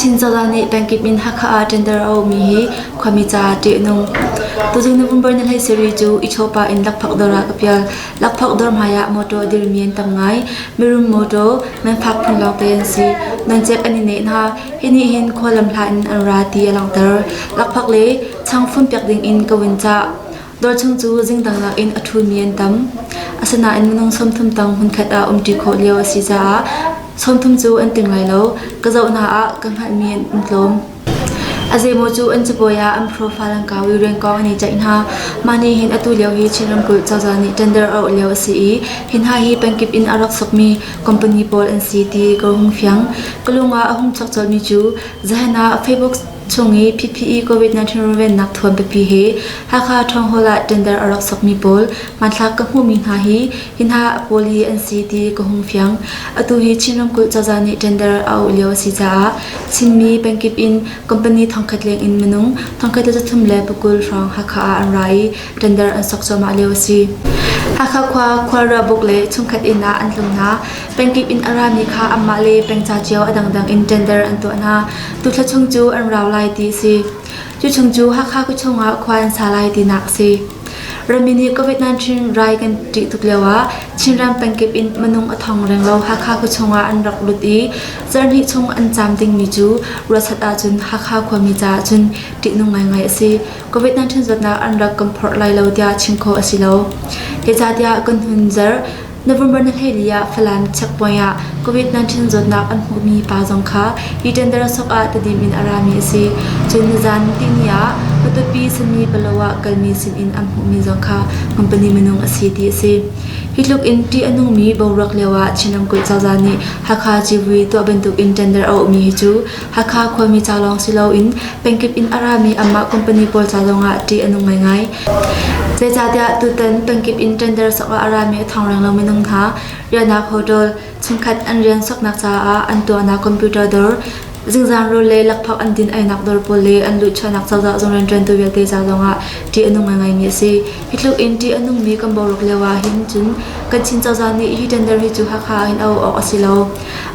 Chin cozah nih pengkip in Hakha ah tender a auhmi hi khuami caah ṭih a nung. Tuzing November ni 17 cu i chawhpah in lakphak dawr ah ka pial. Lakphak dawr hmai ah mawṭaw a dirmi an tam ngai. Mirum mawṭaw, manfak phun lawngte an si. Nancep an i neh hna. Hi nih hin khua lam hla in an ra ti a langhter. Lakphak le chang funpiak ding in ka vun cah. Dawr chung cu zingdang nakin a ṭhumi an tam. Asinain minung 30 tang hmunkhat ah umṭi khawh lio a si caah 30 cu an ting lai lo. Ka zoh hna ah ka hngalhmi an tlawm. A zeimaw cu an cabuai ah an profile an kau i rian kong an i ceih hna. Mah nih hin atu lio hi Chin ramkulh cozah nih tender a auh lio a si i hi hna hi pengkip in a rak sokmi company pawl an si ti ka hung fiang. Ka lung ah a hung chuak colhmi cu zahan ah Facebook chung i PPE COVID-19 runvennak thuam pipi he Hakha Town Hall ah tender a rak sokmi pawl hmanthlak ka hmuhmi hna hi hi hna pawl hi an si ti ka hung fiang. Atu hi Chin ramkulh cozah nih tender a auh lio a si caah Chinmi pengkip in company thongkhat leng in minung thongkhat le zathum le pakul hrawng Hakha ah an ra i tender an sok cuahmah lio a si. Hakha khua khualriahbuk le chungkhat inn ah an tlung hna. Pengkip in a rami kha anmah le pengca cio a dangdang in tender an tuah hna. Tuthla chung cu an rau lai ti a si. Cu chung cu Hakha khuachung ah khua an sa lai tinak a si. Rammi nih COVID-19 rai kan ṭih tuk lio ah Chinram pengkip in minung a thong renglo Hakha khuachung ah an rak lut i zarhhnih chung an caam dingmi cu ruahsat ahcun Hakha khuami caah cun ṭihnung ngaingai a si. COVID-19 zawtnak an rak kan phorh lai lo tiah chim khawh a si lo. Zeicahtiah kan hun zarh November ni 14 ah Falam checkpoint ah COVID-19 zawtnak an hmuhmi pa zong kha hi tender sok ah Tedim in a rami a si. Cun nizan tihni ah Matupi Sami Palaw ah kalmi sinin an hmuhmi zong kha company minung a si ti a si. Hi tluk in ṭih a nungmi boruak lio ah Chin ramkulh cozah nih Hakha civui tuah bantuk in tender a auhmi hi cu Hakha khuami ca lawng si loin pengkip in a rami anmah company pawl ca zongah ṭih a nung ngaingai. Zeicahtiah tutan pengkip in tender sok ah a rami a thong renglo minung hna riahnak hotel, chungkhat an rian soknak caah an tuahnak computer dawr, zingzan rawl le lakphak an din einak dawr pawl le an luhchuahnak cozah zung rianṭuantu vialte ca zongah ṭih a nung ngaingaimi a si. Hi tluk in ṭih a nungmi kan boruak lio ah hin cun kan Chin cozah nih hi tender hi cu Hakha ah hin a auh awk a si lo.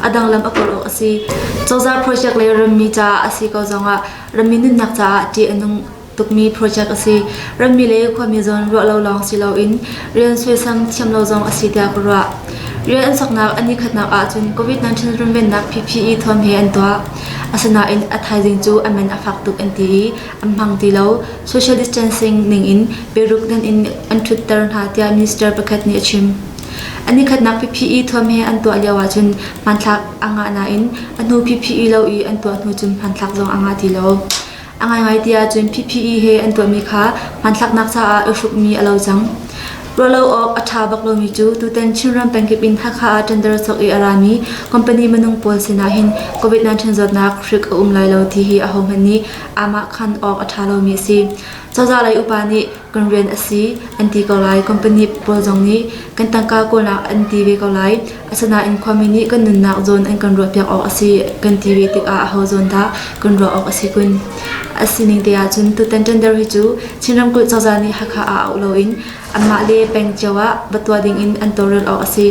A dang lam a kawl awk a si. Cozah project le rammi caah a si ko zongah rammi nunnak caah ṭih a nung tukmi project a si. Rammi le khuami zawn ruah lo lawng si loin rian suaisam thiam lo zong a si tiah ka ruah. Rian an soknak a nikhatnak ahcun COVID-19 runvennak PPE thuam he an tuah. Asinain a thaizing cu a man a fak tuk an ti i an hmang ti lo. Social distancing ningin peruk dan in an ṭhutter hna tiah minister pakhat nih a chim. A nikhatnak PPE thuam he an tuah lio ahcun hmanthlak a ngah nain a hnu PPE lo i an tuah hnu cun hmanthlak zong a ngah ti lo. A ngaingai ti ahcun PPE he an tuahmi kha hmanthlaknak caah i hrukmi a lo cang. Ruahlo awk a ṭha bak lomi cu tutan Chinram pengkip in Hakha ah tender sok i a rami company minung pawl sinah hin COVID-19 zawtnak hrik a um lai lo ti hi ahohmanh nih aamahkhan awk a ṭha lomi a si. Cozah lei upa nih kan rian a si an ti ko lai. Company pawl zong nih kan tangka kawlnak an ti ve ko lai. Asinain khuami nih kan nunnak zawn an kan ruahpiak awk a si kan ti ve tikah aho zawn dah kan ruah awk a si kun? A sining te ahcun tutan tender hi cu Chin ramkulh cozah nih Hakha ah auh loin anmah le peng cio ah va tuah dingin an tawlrel awk a si.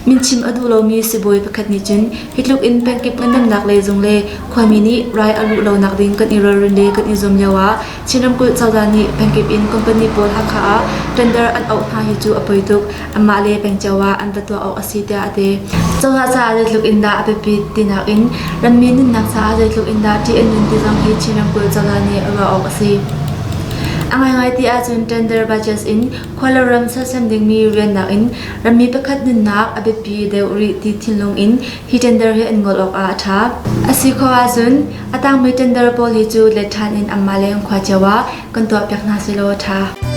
Minchim a duh lomi sibawi pakhat nih cun hi tluk in pengkip ngandamnak lei zung le khuami nih rai a luh lonak ding kan i ralrin le kan i zuam lio ah Chin ramkulh cozah nih pengkip in company pawl Hakha ah tender an auh hna hi cu a poi tuk. Anmah le peng cio ah an va tuah awk a si tiah a ti. Cozah caah zeitluk in dah a biapit tinak in rammi nunnak caah zeitluk in dah ṭih a nun ti zong hi Chin ramkulh cozah nih a ruah awk a si. A ngaingai ti ahcun tender budgets in khua le ram sersiam dingmi rian nakin rammi pakhat nunnak a biapi deuh rih ti thinlung in hi tender hi an ngol awk ah a ṭha. A si khawh ahcun a tangmi tender pawl hi cu let ṭhan in anmah le an khua cio ah kan tuahpiak hna sehlaw a ṭha.